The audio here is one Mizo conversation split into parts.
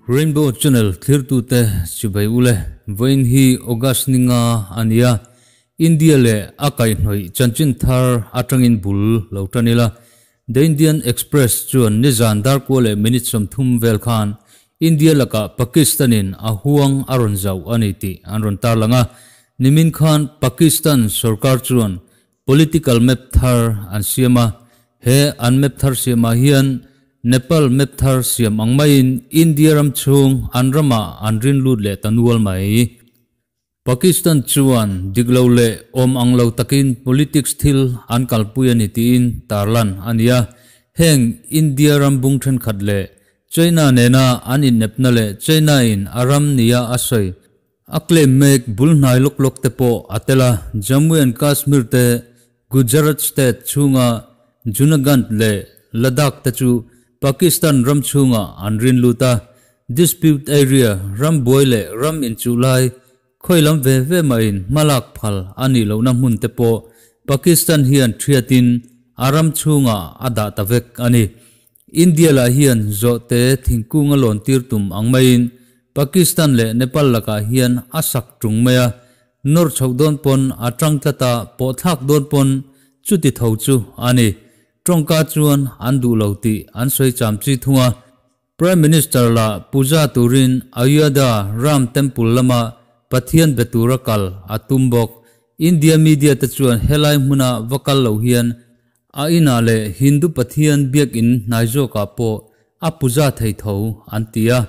Rainbow Channel thlirtute chibai ule vawiin hi August ninga a nia India leh a kaihhnawih chanchin thar atangin bul lo tan ila The Indian Express chuan nizan darkua leh minute 30 vel khan India lakah Pakistan-in a huang a rawn zauh a ni tih an rawn tarlang a, nimin khan Pakistan sorkar chuan Political map thar an siam a, he an map thar siamah hian Nepal map thar siam ang maiin India ram chhung an ramah an rin lut leh ta nual mai. Pakistan chuan dik lo leh awm ang lo takin politics thil an kalpui a ni tiin tarlan a ni a, heng India ram bung thenkhat leh China nena an innepna leh China-in a ram nia a sawi A claim mek bul hnai lawk lawk te pawh a tel a, Jammu and Kashmir te, Gujarat state chhunga Junagadh leh Ladakh te chu Pakistan ram chhungah an rin lut a, dispute area ram buai leh ram inchuh lai khawi lam ve ve mahin hmalak phal a nih lohna hmun te pawh Pakistan hian thiatin a ram chhungah a dah ta vek a ni. India lah hian zawhte thingkung a lawn tir tum ang maiin Pakistan leh Nepal lakah hian a sak tung mai a, nawr chhoh dawn pawn a tang tlat a, pawh thlak dawn pawn chuti tho chu a ni. Tawngka chuan an duh lo tih an sawi cham chi thung a. Prime Minister lah puja turin Ayodhya Ram Temple lama Pathian be tura kal a tum bawk. India media te chuan helai hmuna va kal lo hian A inah leh Hindu Pathian biakinn hnai zawkah pawh a puja thei tho an ti a,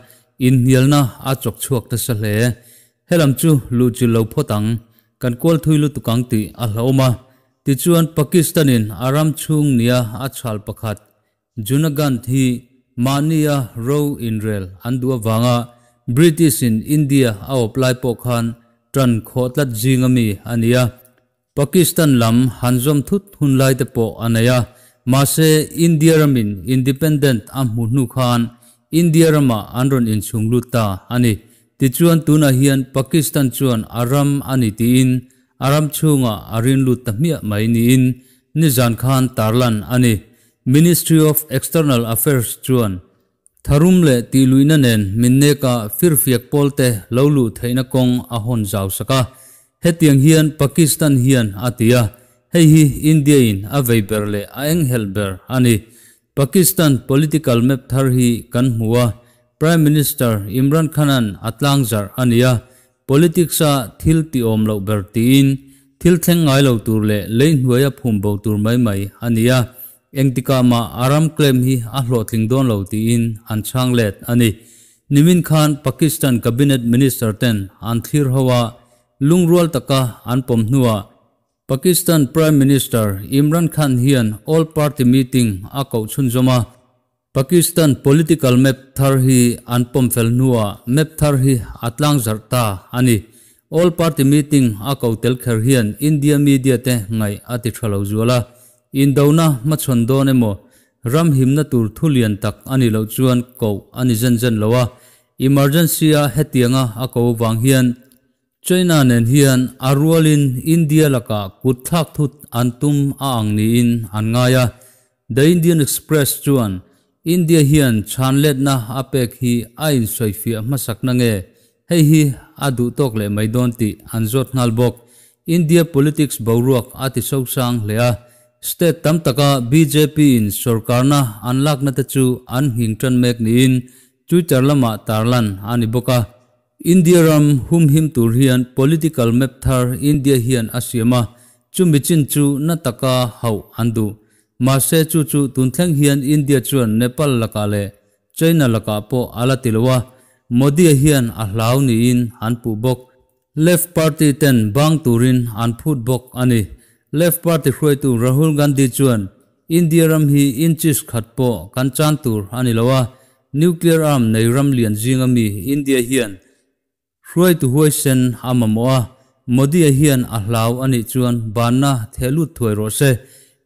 inhnialna a chawk chhuak nasa hle. Helam chu luhchilh lo phawt ang, kan kual thui lutuk ang tih a hlauhawm a. Tichuan Pakistan-in a ram chhung nia a chhal pakhat Junagadh hi mahnia ro inrel an duh avanga British-in India a awp lai pawh khan tan khawh tlat zinga mi a ni a. Pakistan lam han zawm thut hun lai te pawh a nei a, mahse India ramin independent a hmuh hnu khan India ramah an rawn inchhung lut ta a ni. Tichuan tunah hian Pakistan chuan a ram a ni tiin a ram chhungah a rin lut ta hmiah mai niin nizan khan tarlan a ni. Ministry of External Affairs chuan Tharum leh tihluihna nen min neka firfiak pawlte lo luh theihna kawng a hawn zau sak a. Hetiang hian Pakistan hian a ti a, hei hi India-in a vei ber leh a enghelh ber a ni. Pakistan political map thar hi kan hmu a, Prime Minister Imran Khan-a'n a tlangzarh a ni a, Politics-a thil tihawm loh ber tiin thil thleng ngai lo tur leh lei hnuaia phum bo tur mai mai a ni a, engtikah mah a ram claim hi a hlawhtling dawn lo tiin an chhang let a ni. Nimin khan Pakistan Cabinet Minister ten an thlir ho a, lungrual taka an pawm hnuah Pakistan Prime Minister Imran Khan hian All Party Meeting a koh chhunzawm a, Pakistan political map thar hi an pawm fel hnuah map thar hi a tlang zarh ta a ni. All Party Meeting a ko tel kher hian India media te ngaih a ti tha lo zual a, indona hmachhawn dawn emaw ram himna tur thu lian tak a nih loh chuan koh a ni zen zen lo a, emergency a hetianga a ko vang hian China nen hian a rualin India lakah kut thlak thut an tum a ang niin an ngai a. The Indian Express chuan India hian chhan letna a pek hi a insawifiah hmasakna nge hei hi a duh tawk leh mai dawn tih an zawt nghal bawk. India politics boruak a ti sosang hle a, state tam taka bjp in sorkarna an lakna te chu an nghing tan mek niin Twitter lamah tarlan a ni bawk a. India ram humhim tur hian political map thar India hian a siam a, chumi chin chu na taka hauh an duh. Mahse chu chu tun thleng hian India chuan Nepal lakah leh China lakah pawh a la ti lo a, Modi-a hian a hlau niin an puh bawk. Left party ten bang turin an phut bawk a ni. Left party hruaitu Rahul Gandhi chuan India ram hi inches khat pawh kan chan tur a ni lo a, Nuclear arm nei ram lian zinga mi India hian hruaitu huaisen a mamawh a, Modi-a hian a hlau a nih chuan banna theh lut thuai rawh se.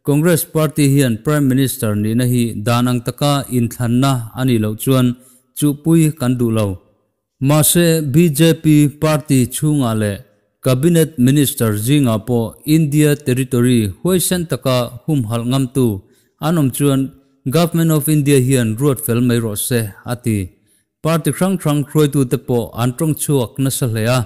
Congress party hian Prime Minister nihna hi dan ang taka inthlanna a nih loh chuan chuhpui kan duh lo. Mahse, bjp party chhungah leh Cabinet Minister zingah pawh India territory huaisen taka humhalh ngamtu an awm chuan Government of India hian ruat fel mai rawh se, a ti. Party hrang hrang hruaitute pawh an tawng chhuak nasa hle a,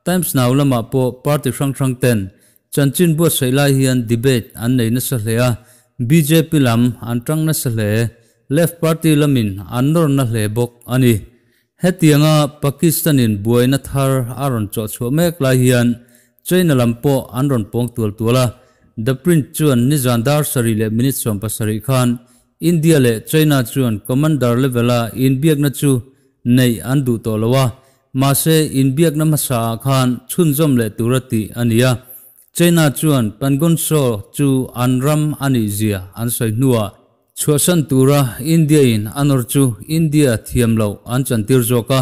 Times Now lamah pawh party hrang hrang ten chanchin buatsaih lai hian debate an nei nasa hle a, bjp lam an tang nasa hle, Left party lamin an nawr na hle bawk a ni. Hetianga Pakistan-in buaina thar a rawn chawh chhuah mek lai hian China lam pawh an rawn pawng tual tual a, The Print chuan nizan dar sarih leh minute 70 khan India leh China chuan commander level-a inbiakna chu neih an duh tawh lo a, mahse inbiakna hmasaah khan chhunzawm leh tura tih a ni a. China chuan Pangon Tso chu an ram a nih zia an sawi hnuah chhuahsan tura India-in a nawr chu India thiam loh an chantir zawk a.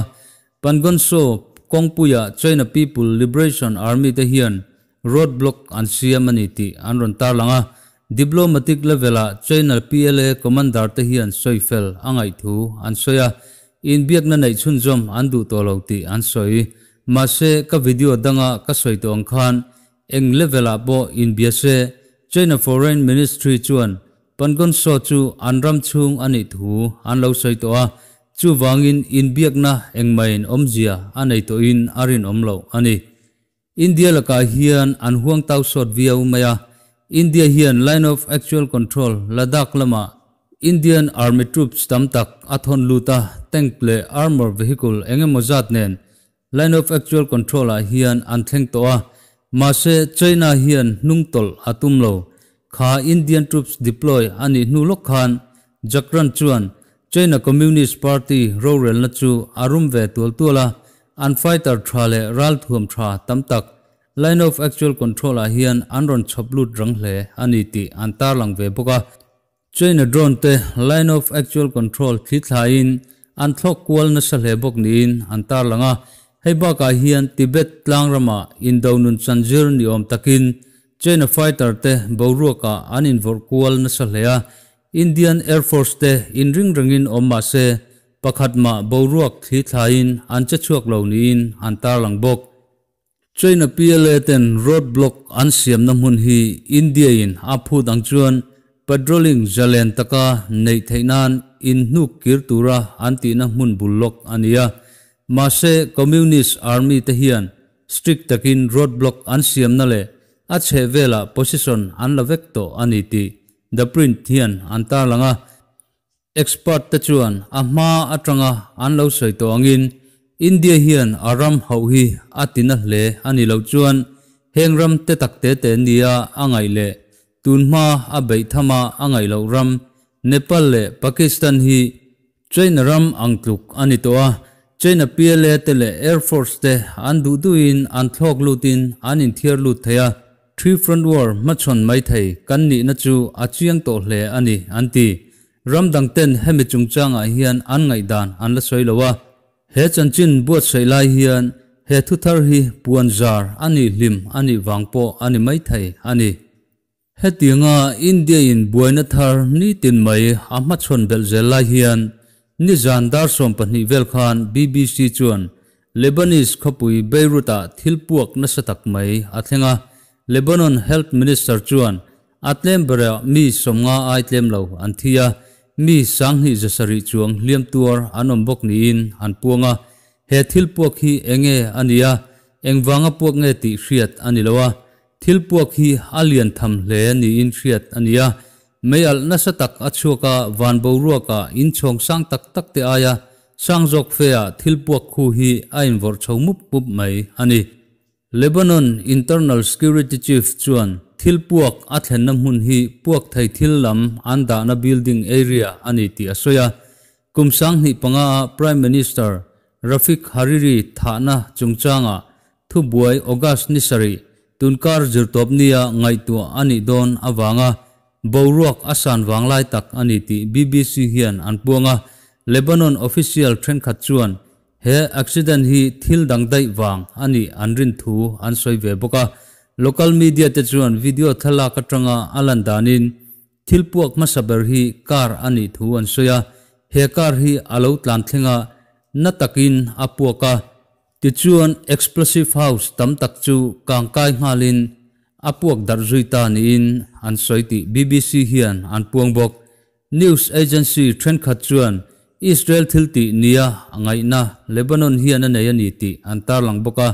Pangon Tso kawngpuia China People Liberation Army te hian road block an siam a ni tih an rawn tarlang a. Diplomatic level-ah China PLA commander te hian sawi fel a ngaih thu an sawi a, inbiakna neih chhunzawm an duh tawh lo tih an sawi. Mahse, ka video danga ka sawi tawh ang khan eng level-ah pawh inbia se, China Foreign Ministry chuan Pangon Tso chu an ram chhung a nih thu an lo sawi tawh a, chuvangin inbiakna engmahin awmzia a nei tawhin a rinawm loh a ni. India lakah hian an huang tau sawt viau mai a, India hian Line of Actual Control, Ladakh lamah Indian Army troops tam tak a thawn lut a, tank leh armour vehicle eng emaw zat nen Line of Actual Control ah hian an thleng tawh a, mahse China hian hnung tawlh a tum lo. Kha Indian troops deploy a nih hnu lawk khan Jakran chuan China Communist Party rorelna chu a rum ve tual tual a, an fighter tha leh ralthuam tha tam tak Line of Actual Control ah hian an rawn chhawp lut rang hle a ni tih an tarlang ve bawk a. China drone te Line of Actual Control thli thlaiin an thlawk kual nasa hle bawk niin an tarlang a. Hei bakah hian Tibet tlang ramah indo nun chanzir ni awm takin China fighter te boruakah an invawrh kual nasa hle a, Indian Air Force te inring rengin awm mah se pakhat mah boruak thli thlaiin an che chhuak lo niin an tarlang bawk. China PLA ten road block an siamna hmun hi India in a phut ang chuan patrolling zalen taka neih theih nan in hnuk kir tura an tihna hmun bul lawk a ni a. Mahse Communist Army te hian strict takin road block an siamna leh a chhehvelah position an la vek tawh a ni tih The Print hian an tarlang a. Expert te chuan a hma atanga an lo sawi tawh angin India hian a ram hauh hi a ti na hle a nih loh chuan heng ram te tak te te nia a ngaih leh tun hma a beih thama a ngaih loh ram Nepal leh Pakistan hi China ram ang tluk a ni tawh a, China PLA te leh Air Force te an duh duhin an thlawk lutin an inthiar lut thei a, Three Front War hmachhawn mai thei kan nihna chu a chiang tawh hle a ni, an ti. Ram dang ten hemi chungchangah hian an ngaihdan an la sawi lo a. He chanchin buatsaih lai hian he thuthar hi puan zar a nih hlim a nih vang pawh a ni maithei a ni. Hetianga India-in buaina thar nitin mai a hmachhawn belh zel lai hian nizan dar 12 vel khan BBC chuan Lebanese khawpui Beirut-ah thil puak nasa tak mai a thleng a, Lebanon Health Minister chuan a tlem berah mi 50 ai tlem lo an thi a, mi 2700 chuang hliam tuar an awm bawk niin an puang a. He thil puak hi enge a ni a, engvanga puak nge tih hriat a ni lo a, Thil puak hi a lian tham hle niin hriat a ni a, mei alh nasa tak a chhuak a, van boruakah inchhawng sang tak tak te aia sang zawk feah thil puak khu hi a invawrh chho mup mup mai a ni. Lebanon Internal Security Chief chuan thil puak a thlenna hmun hi puak thei thil lam an dahna building area a ni tih a sawi a, Kum 2005 a Prime Minister Rafik Hariri thahna chungchangah thubuai August ni sarih tunkar zirtawp nia ngaihtuah a nih dawn avanga boruak a san vanglai tak a ni tih BBC hian an puang a. Lebanon official thenkhat chuan he accident hi thil dang daih vang a nih an rin thu an sawi ve bawk a. Local media te chuan video thlalak atanga a lan danin Thil puak hmasa ber hi car a nih thu an sawi a, he car hi a lo tlan thleng a, na takin a puak a. Tichuan explosive house tam tak chu kang kai nghalin a puak darh zui ta niin an sawi tih BBC hian an puang bawk. News agency thenkhat chuan Israel thil tih nia a ngaihna Lebanon hian a nei a ni tih an tarlang bawk a,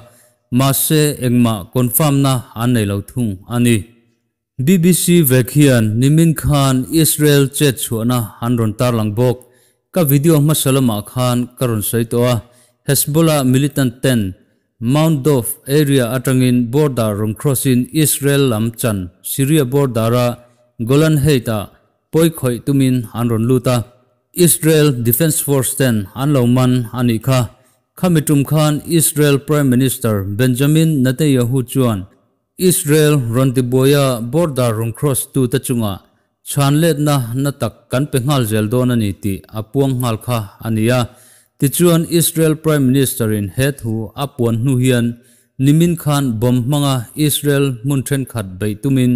mahse engmah confirm na an nei lo thung a ni. BBC vek hian nimin khan Israel chet chhuahna an rawn tarlang bawk. Ka video hmasa lamah khan ka rawn sawi tawh a, Hezbollah militant ten Mount Dov area atangin border rawn cross in Israel lam chan Syria border a Golan Height ah pawi khawih tumin an rawn lut a, Israel Defence Force ten an lo man a nih kha. Khami tum khan Israel Prime Minister Benjamin Netanyahu chuan Israel rawn tibuaia border rawn cross tute chungah chhan letna na tak kan pe nghal zel dawn a ni tih a puang nghal kha a ni a. Tichuan Israel Prime Minister in he thu a puan hnu hian nimin khan bomb hmanga Israel hmun thenkhat beih tumin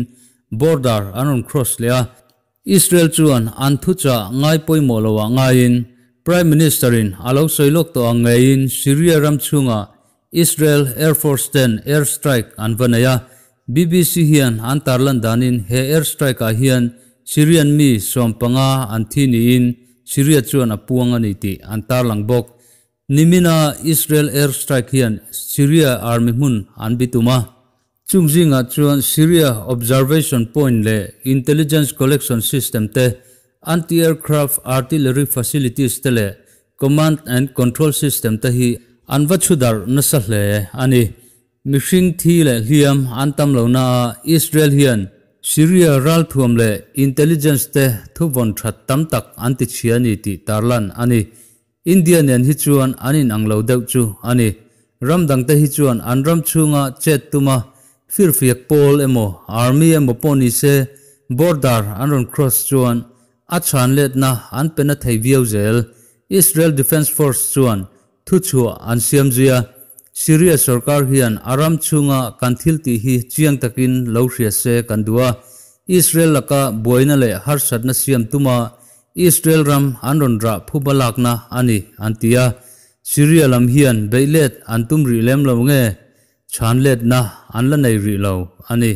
border an rawn cross leh a. Israel chuan an thuchah ngai pawimawh loah ngaiin Prime Minister in a lo sawi lawk tawh ang ngeiin Syria ram chhungah Israel Air Force ten air strike an va nei a, BBC hian an tarlan danin he air strike ah hian Syrian mi 15 an thi niin Syria chuan a puang a ni tih an tarlang bawk. Nimina Israel air strike hian Syria army hmun an bitum a, chung zingah chuan Syria observation point leh intelligence collection system te, anti-aircraft artillery facilities te leh command and control system te hi an va chhu darh nasa hle a ni. Mihring thi leh hliam an tam lo na a, Israel hian Syria ralthuam leh intelligence te thuvawn that tam tak an ti chhia a ni tih tarlan a ni. India nen hi chuan an inang lo deuh chu a ni. Ram dangte hi chuan an ram chhunga chet tuma firfiak pawl emaw army emaw pawh ni se border an rawn cross chuan a chhan letna an pe na thei viau zel. Israel Defence Force chuan thuchhuah an siam zui a, Syria sorkar hian a ram chhunga kan thil tih hi chiang takin lo hria se kan duh a, Israel laka buaina leh harsatna siam tuma Israel ram an rawn rah phuba lakna a ni, an ti a. Syria lam hian beih let an tum rih lem lo nge, chhan letna an la nei rih lo a ni.